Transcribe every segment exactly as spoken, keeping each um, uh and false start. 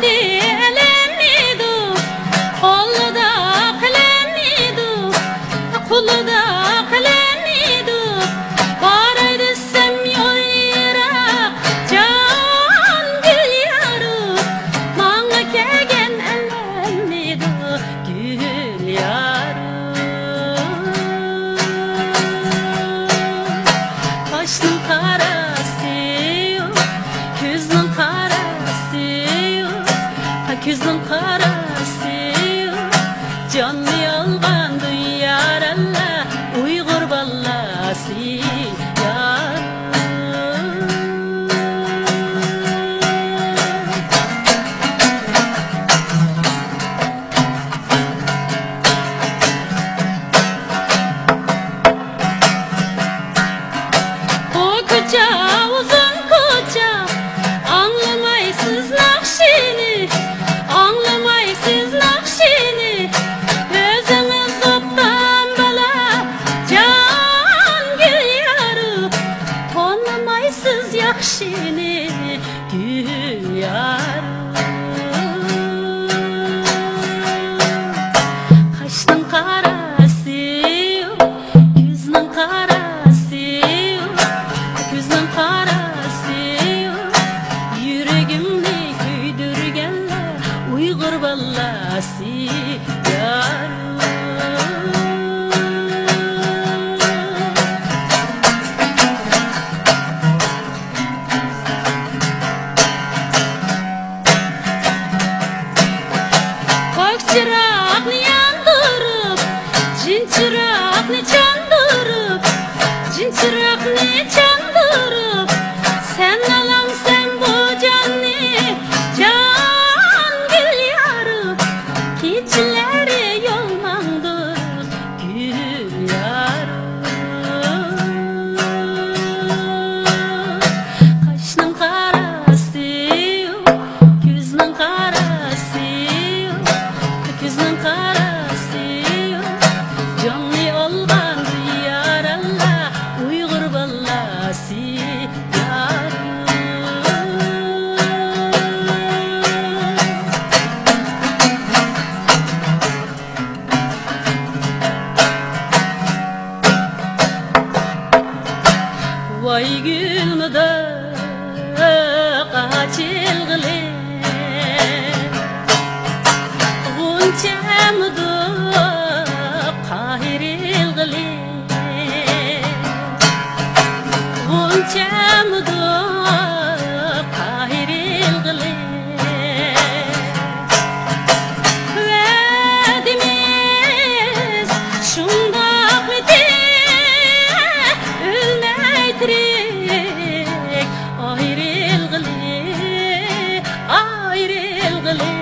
ئەلەممىدۇ، قولىدا قەلەممىدۇ، قولىدا قەلەممىدۇ، باراي دېسەم يول يىراق، جان گۈل يارۇ، ماڭا كەلگەن ئەلەممىدۇ، گۈل يارۇ. قاشنىڭ قاراسى، كۆزنىڭ قاراسى، كۆزنىڭ قاراسى، جاننى ئالغان دۇنيا رەللە، ئۇيغۇر بالاسى يار. بۇ كوچا ئۇزۇن كوچا، ئاڭلىمايسىز ناخشىنى، ئاڭلىمايسىز ناخشىنى، ئۆزىڭىز ئوبدان بالا، جان گۈل يارۇ، تونۇمايسىز ياخشىنى. گۈل يار، قاشنىڭ قاراسى، كۆزنىڭ قاراسى، كۆزنىڭ قاراسى، يۈرىكىمنى كۆيدۈرگەنلەر ئۇيغۇر بالىلار. پاك چىراغنى ياندۇرۇپ، جىن چىراغنى چاندۇرۇپ، جىن چىراغنى چاندۇرۇپ، سەن ئالامسەن بۇ جاننى، جان گۈل يارۇ، كېچىلەرى يول ماڭدۇق گۈل يارۇ. قاشنىڭ قاراسى، كۆزنىڭ قاراسى، كۆزنىڭ قاراسى، جاننى ئالغان ياراللا، ئۇيغۇر بالاسى. ۋاي گۈلمىدۇق ئاچىلغىلى، غۇنچەمىدۇق قاھىرىلغىلى. غۇنچەمىدۇق قاھىرىلغىلى. ۋەدىمىز شۇنداقمىدى؟ ئۆلمەي تىرىك ئايرىلغىلى، ئايرىلغىلى.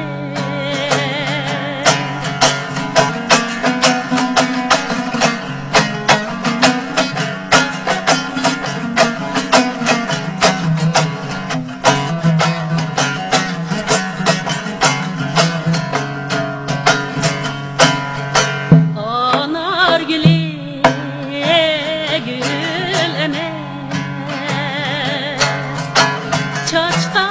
ئانار گۈلى گۈل ئەمەس، چاچقا